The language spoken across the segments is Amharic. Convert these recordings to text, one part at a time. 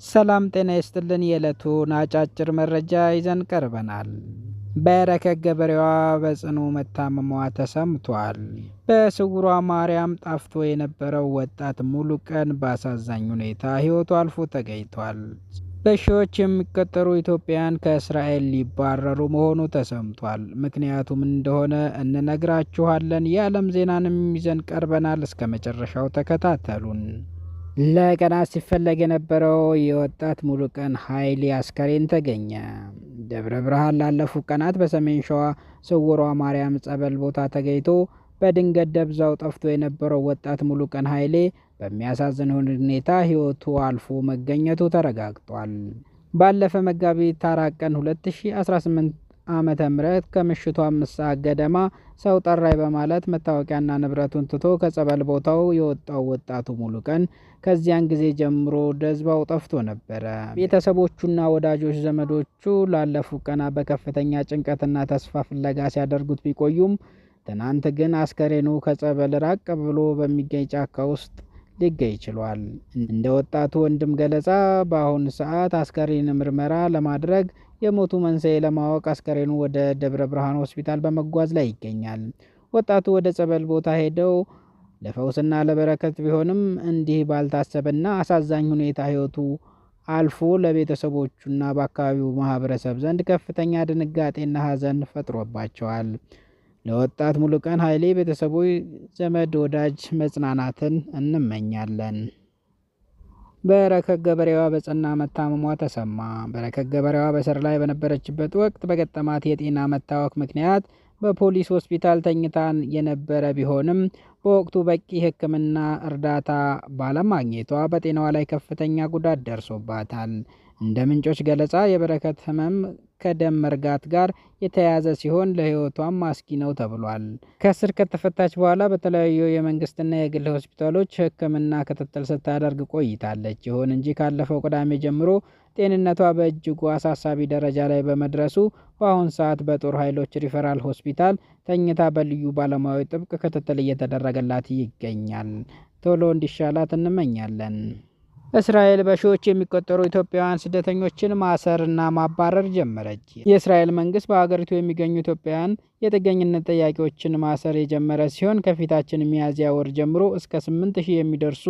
ሰላም ጤና ይስጥልን። የዕለቱን አጫጭር መረጃ ይዘን ቀርበናል። በረከት ገበሬዋ በጽኑ መታመሟ ተሰምቷል። በስውሯ ማርያም ጠፍቶ የነበረው ወጣት ሙሉቀን በአሳዛኝ ሁኔታ ሕይወቱ አልፎ ተገኝቷል። በሺዎች የሚቆጠሩ ኢትዮጵያውያን ከእስራኤል ሊባረሩ መሆኑ ተሰምቷል። ምክንያቱም እንደሆነ እንነግራችኋለን። የዓለም ዜናንም ይዘን ቀርበናል። እስከ መጨረሻው ተከታተሉን። ለቀናት ሲፈለግ የነበረው የወጣት ሙሉቀን ኃይሌ አስከሬን ተገኘ። ደብረ ብርሃን ላለፉት ቀናት በሰሜን ሸዋ ስውሯ ማርያም ጸበል ቦታ ተገኝቶ በድንገት ደብዛው ጠፍቶ የነበረው ወጣት ሙሉቀን ኃይሌ በሚያሳዝን ሁኔታ ሕይወቱ አልፎ መገኘቱ ተረጋግጧል። ባለፈ መጋቢት 4 ቀን 2018 ዓመተ ምህረት ከምሽቱ 5 ሰዓት ገደማ ሰው ጠራይ በማለት መታወቂያና ንብረቱን ትቶ ከጸበል ቦታው የወጣው ወጣቱ ሙሉቀን ከዚያን ጊዜ ጀምሮ ደዝባው ጠፍቶ ነበረ። ቤተሰቦቹና ወዳጆች ዘመዶቹ ላለፉት ቀናት በከፍተኛ ጭንቀትና ተስፋ ፍለጋ ሲያደርጉት ቢቆዩም ትናንት ግን አስከሬኑ ከጸበል ራቅ ብሎ በሚገኝ ጫካ ውስጥ ሊገኝ ችሏል። እንደ ወጣቱ ወንድም ገለጻ በአሁኑ ሰዓት አስከሬን ምርመራ ለማድረግ የሞቱ መንስኤ ለማወቅ አስከሬኑ ወደ ደብረ ብርሃን ሆስፒታል በመጓዝ ላይ ይገኛል። ወጣቱ ወደ ጸበል ቦታ ሄደው ለፈውስና ለበረከት ቢሆንም እንዲህ ባልታሰበና አሳዛኝ ሁኔታ ሕይወቱ አልፎ ለቤተሰቦቹና በአካባቢው ማህበረሰብ ዘንድ ከፍተኛ ድንጋጤና ሐዘን ፈጥሮባቸዋል። ለወጣት ሙሉቀን ኃይሌ ቤተሰቦች፣ ዘመድ፣ ወዳጅ መጽናናትን እንመኛለን። በረከት ገበሬዋ በጽና መታመሟ ተሰማ። በረከት ገበሬዋ በስር ላይ በነበረችበት ወቅት በገጠማት የጤና መታወክ ምክንያት በፖሊስ ሆስፒታል ተኝታ የነበረ ቢሆንም በወቅቱ በቂ ሕክምና እርዳታ ባለማግኘቷ በጤናዋ ላይ ከፍተኛ ጉዳት ደርሶባታል። እንደ ምንጮች ገለጻ የበረከት ህመም ከደም መርጋት ጋር የተያያዘ ሲሆን ለህይወቷም አስጊ ነው ተብሏል። ከእስር ከተፈታች በኋላ በተለያዩ የመንግስትና የግል ሆስፒታሎች ሕክምና ክትትል ስታደርግ ቆይታለች። ይሁን እንጂ ካለፈው ቅዳሜ ጀምሮ ጤንነቷ በእጅጉ አሳሳቢ ደረጃ ላይ በመድረሱ በአሁን ሰዓት በጦር ኃይሎች ሪፈራል ሆስፒታል ተኝታ በልዩ ባለሙያዎች ጥብቅ ክትትል እየተደረገላት ይገኛል። ቶሎ እንዲሻላት እንመኛለን። እስራኤል በሺዎች የሚቆጠሩ ኢትዮጵያውያን ስደተኞችን ማሰርና ማባረር ጀመረች። የእስራኤል መንግስት በሀገሪቱ የሚገኙ ኢትዮጵያውያን የጥገኝነት ጠያቂዎችን ማሰር የጀመረ ሲሆን ከፊታችን ሚያዝያ ወር ጀምሮ እስከ 8000 የሚደርሱ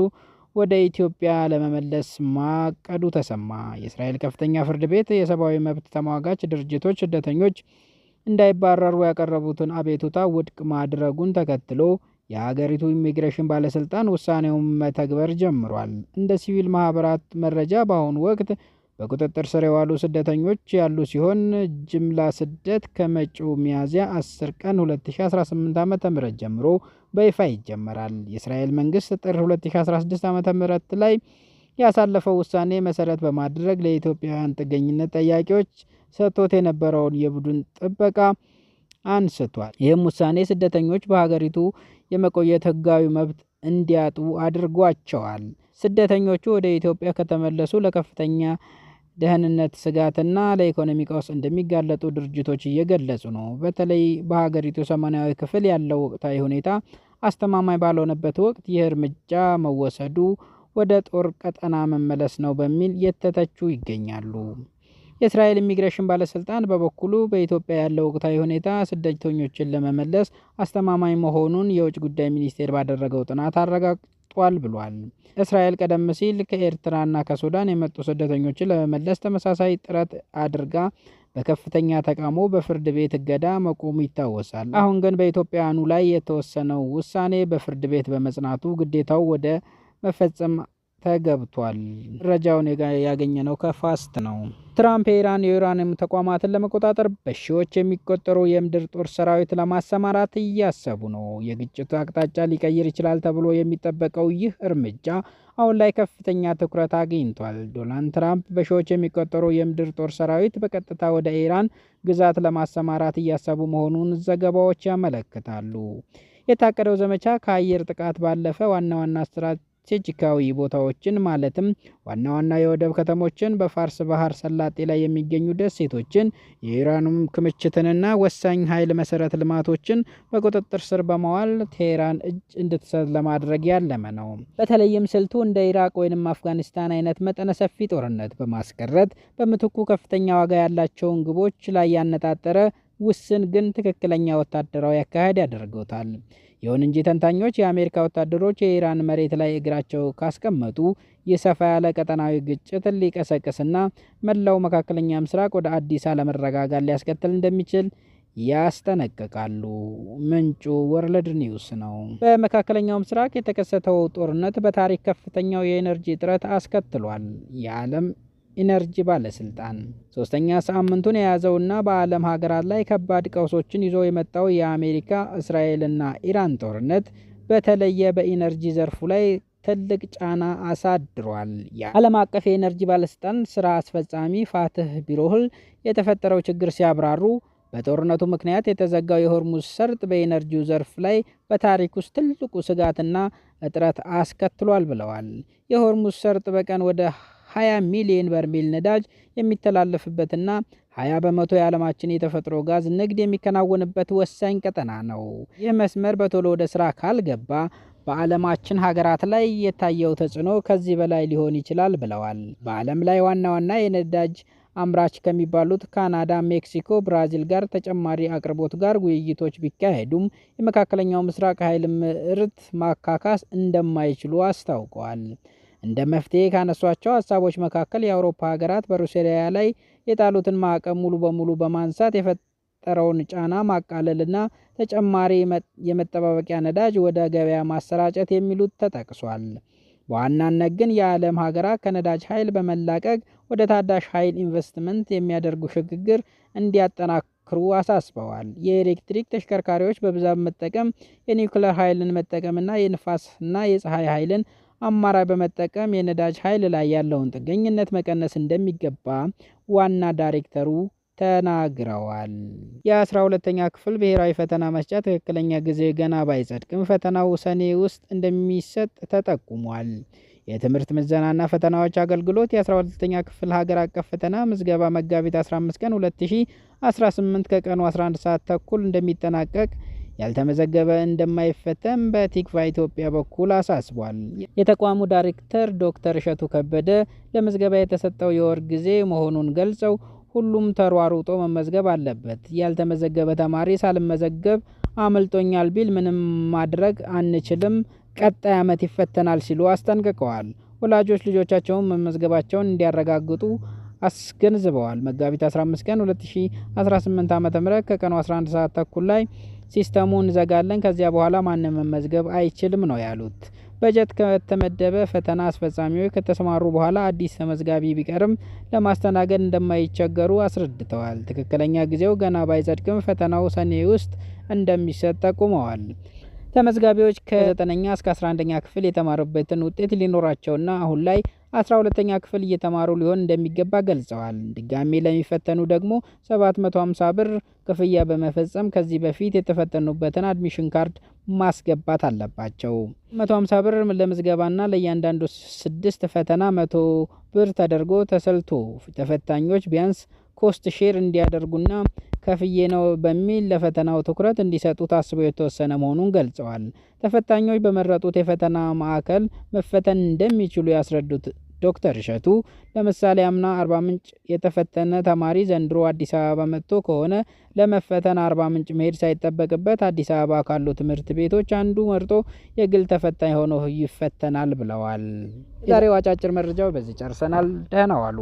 ወደ ኢትዮጵያ ለመመለስ ማቀዱ ተሰማ። የእስራኤል ከፍተኛ ፍርድ ቤት የሰብአዊ መብት ተሟጋች ድርጅቶች ስደተኞች እንዳይባረሩ ያቀረቡትን አቤቱታ ውድቅ ማድረጉን ተከትሎ የሀገሪቱ ኢሚግሬሽን ባለስልጣን ውሳኔውን መተግበር ጀምሯል። እንደ ሲቪል ማህበራት መረጃ በአሁኑ ወቅት በቁጥጥር ስር የዋሉ ስደተኞች ያሉ ሲሆን ጅምላ ስደት ከመጪው ሚያዝያ 10 ቀን 2018 ዓ.ም ጀምሮ በይፋ ይጀመራል። የእስራኤል መንግስት ጥር 2016 ዓ.ም ላይ ያሳለፈው ውሳኔ መሰረት በማድረግ ለኢትዮጵያውያን ጥገኝነት ጠያቂዎች ሰጥቶት የነበረውን የቡድን ጥበቃ አንስቷል። ይህም ውሳኔ ስደተኞች በሀገሪቱ የመቆየት ህጋዊ መብት እንዲያጡ አድርጓቸዋል። ስደተኞቹ ወደ ኢትዮጵያ ከተመለሱ ለከፍተኛ ደህንነት ስጋትና ለኢኮኖሚ ቀውስ እንደሚጋለጡ ድርጅቶች እየገለጹ ነው። በተለይ በሀገሪቱ ሰሜናዊ ክፍል ያለው ወቅታዊ ሁኔታ አስተማማኝ ባልሆነበት ወቅት ይህ እርምጃ መወሰዱ ወደ ጦር ቀጠና መመለስ ነው በሚል የተተቹ ይገኛሉ። የእስራኤል ኢሚግሬሽን ባለስልጣን በበኩሉ በኢትዮጵያ ያለው ወቅታዊ ሁኔታ ስደተኞችን ለመመለስ አስተማማኝ መሆኑን የውጭ ጉዳይ ሚኒስቴር ባደረገው ጥናት አረጋግጧል ብሏል። እስራኤል ቀደም ሲል ከኤርትራና ከሱዳን የመጡ ስደተኞችን ለመመለስ ተመሳሳይ ጥረት አድርጋ በከፍተኛ ተቃውሞ በፍርድ ቤት እገዳ መቆሙ ይታወሳል። አሁን ግን በኢትዮጵያውያኑ ላይ የተወሰነው ውሳኔ በፍርድ ቤት በመጽናቱ ግዴታው ወደ መፈጸም ተገብቷል። መረጃውን ያገኘነው ከፋስት ነው። ትራምፕ የኢራን የዩራኒየም ተቋማትን ለመቆጣጠር በሺዎች የሚቆጠሩ የምድር ጦር ሰራዊት ለማሰማራት እያሰቡ ነው። የግጭቱ አቅጣጫ ሊቀይር ይችላል ተብሎ የሚጠበቀው ይህ እርምጃ አሁን ላይ ከፍተኛ ትኩረት አግኝቷል። ዶናልድ ትራምፕ በሺዎች የሚቆጠሩ የምድር ጦር ሰራዊት በቀጥታ ወደ ኢራን ግዛት ለማሰማራት እያሰቡ መሆኑን ዘገባዎች ያመለክታሉ። የታቀደው ዘመቻ ከአየር ጥቃት ባለፈ ዋና ዋና ስትራቴጂካዊ ቦታዎችን ማለትም ዋና ዋና የወደብ ከተሞችን፣ በፋርስ ባህር ሰላጤ ላይ የሚገኙ ደሴቶችን፣ የዩራኒየም ክምችትንና ወሳኝ ኃይል መሰረተ ልማቶችን በቁጥጥር ስር በማዋል ቴህራን እጅ እንድትሰጥ ለማድረግ ያለመ ነው። በተለይም ስልቱ እንደ ኢራቅ ወይም አፍጋኒስታን አይነት መጠነ ሰፊ ጦርነት በማስቀረት በምትኩ ከፍተኛ ዋጋ ያላቸውን ግቦች ላይ ያነጣጠረ ውስን ግን ትክክለኛ ወታደራዊ አካሄድ ያደርገውታል። ይሁን እንጂ ተንታኞች የአሜሪካ ወታደሮች የኢራን መሬት ላይ እግራቸው ካስቀመጡ የሰፋ ያለ ቀጠናዊ ግጭት ሊቀሰቅስና መላው መካከለኛ ምስራቅ ወደ አዲስ አለመረጋጋት ሊያስከትል እንደሚችል ያስጠነቅቃሉ። ምንጩ ወርልድ ኒውስ ነው። በመካከለኛው ምስራቅ የተከሰተው ጦርነት በታሪክ ከፍተኛው የኤነርጂ እጥረት አስከትሏል። የዓለም ኢነርጂ ባለስልጣን 3ኛ ሳምንቱን የያዘውና በዓለም ሀገራት ላይ ከባድ ቀውሶችን ይዞ የመጣው የአሜሪካ፣ እስራኤልና ኢራን ጦርነት በተለየ በኢነርጂ ዘርፉ ላይ ትልቅ ጫና አሳድሯል። የዓለም አቀፍ የኢነርጂ ባለስልጣን ስራ አስፈጻሚ ፋትህ ቢሮህል የተፈጠረው ችግር ሲያብራሩ በጦርነቱ ምክንያት የተዘጋው የሆርሙዝ ሰርጥ በኢነርጂው ዘርፍ ላይ በታሪክ ውስጥ ትልቁ ስጋትና እጥረት አስከትሏል ብለዋል። የሆርሙዝ ሰርጥ በቀን ወደ 20 ሚሊዮን በርሜል ነዳጅ የሚተላለፍበትና 20% የዓለማችን የተፈጥሮ ጋዝ ንግድ የሚከናወንበት ወሳኝ ቀጠና ነው። ይህ መስመር በቶሎ ወደ ስራ ካልገባ በዓለማችን ሀገራት ላይ የታየው ተጽዕኖ ከዚህ በላይ ሊሆን ይችላል ብለዋል። በዓለም ላይ ዋና ዋና የነዳጅ አምራች ከሚባሉት ካናዳ፣ ሜክሲኮ፣ ብራዚል ጋር ተጨማሪ አቅርቦት ጋር ውይይቶች ቢካሄዱም የመካከለኛው ምስራቅ ኃይል ምርት ማካካስ እንደማይችሉ አስታውቀዋል። እንደ መፍትሄ ካነሷቸው ሀሳቦች መካከል የአውሮፓ ሀገራት በሩሲያ ላይ የጣሉትን ማዕቀብ ሙሉ በሙሉ በማንሳት የፈጠረውን ጫና ማቃለልና ተጨማሪ የመጠባበቂያ ነዳጅ ወደ ገበያ ማሰራጨት የሚሉት ተጠቅሷል። በዋናነት ግን የዓለም ሀገራት ከነዳጅ ኃይል በመላቀቅ ወደ ታዳሽ ኃይል ኢንቨስትመንት የሚያደርጉ ሽግግር እንዲያጠናክሩ አሳስበዋል። የኤሌክትሪክ ተሽከርካሪዎች በብዛት መጠቀም፣ የኒውክሌር ኃይልን መጠቀምና የንፋስና የፀሐይ ኃይልን አማራጭ በመጠቀም የነዳጅ ኃይል ላይ ያለውን ጥገኝነት መቀነስ እንደሚገባ ዋና ዳይሬክተሩ ተናግረዋል። የ12ኛ ክፍል ብሔራዊ ፈተና መስጫ ትክክለኛ ጊዜ ገና ባይጸድቅም ፈተናው ሰኔ ውስጥ እንደሚሰጥ ተጠቁሟል። የትምህርት ምዘናና ፈተናዎች አገልግሎት የ12ኛ ክፍል ሀገር አቀፍ ፈተና ምዝገባ መጋቢት 15 ቀን 2018 ከቀኑ 11 ሰዓት ተኩል እንደሚጠናቀቅ፣ ያልተመዘገበ እንደማይፈተን በቲክቫ ኢትዮጵያ በኩል አሳስቧል። የተቋሙ ዳይሬክተር ዶክተር እሸቱ ከበደ ለምዝገባ የተሰጠው የወር ጊዜ መሆኑን ገልጸው ሁሉም ተሯሩጦ መመዝገብ አለበት። ያልተመዘገበ ተማሪ ሳልመዘገብ አመልጦኛል ቢል ምንም ማድረግ አንችልም፣ ቀጣይ ዓመት ይፈተናል ሲሉ አስጠንቅቀዋል። ወላጆች ልጆቻቸውን መመዝገባቸውን እንዲያረጋግጡ አስገንዝበዋል። መጋቢት 15 ቀን 2018 ዓ.ም ከቀኑ 11 ሰዓት ተኩል ላይ ሲስተሙን እንዘጋለን፣ ከዚያ በኋላ ማንም መመዝገብ አይችልም ነው ያሉት። በጀት ከተመደበ ፈተና አስፈጻሚዎች ከተሰማሩ በኋላ አዲስ ተመዝጋቢ ቢቀርም ለማስተናገድ እንደማይቸገሩ አስረድተዋል። ትክክለኛ ጊዜው ገና ባይጸድቅም ፈተናው ሰኔ ውስጥ እንደሚሰጥ ጠቁመዋል። ተመዝጋቢዎች ከ9ኛ እስከ 11ኛ ክፍል የተማሩበትን ውጤት ሊኖራቸውና አሁን ላይ 12ኛ ክፍል እየተማሩ ሊሆን እንደሚገባ ገልጸዋል። ድጋሜ ለሚፈተኑ ደግሞ 750 ብር ክፍያ በመፈጸም ከዚህ በፊት የተፈተኑበትን admission card ማስገባት አለባቸው። 150 ብር ለምዝገባና ለእያንዳንዱ 6 ፈተና 100 ብር ተደርጎ ተሰልቶ ተፈታኞች ቢያንስ cost share እንዲያደርጉና ከፍዬ ነው በሚል ለፈተናው ትኩረት እንዲሰጡ ታስቦ የተወሰነ መሆኑን ገልጸዋል። ተፈታኞች በመረጡት የፈተና ማዕከል መፈተን እንደሚችሉ ያስረዱት ዶክተር እሸቱ ለምሳሌ አምና አርባ ምንጭ የተፈተነ ተማሪ ዘንድሮ አዲስ አበባ መጥቶ ከሆነ ለመፈተን አርባ ምንጭ መሄድ ሳይጠበቅበት አዲስ አበባ ካሉ ትምህርት ቤቶች አንዱ መርጦ የግል ተፈታኝ ሆኖ ይፈተናል ብለዋል። የዛሬው አጫጭር መረጃው በዚህ ጨርሰናል። ደህና ዋሉ።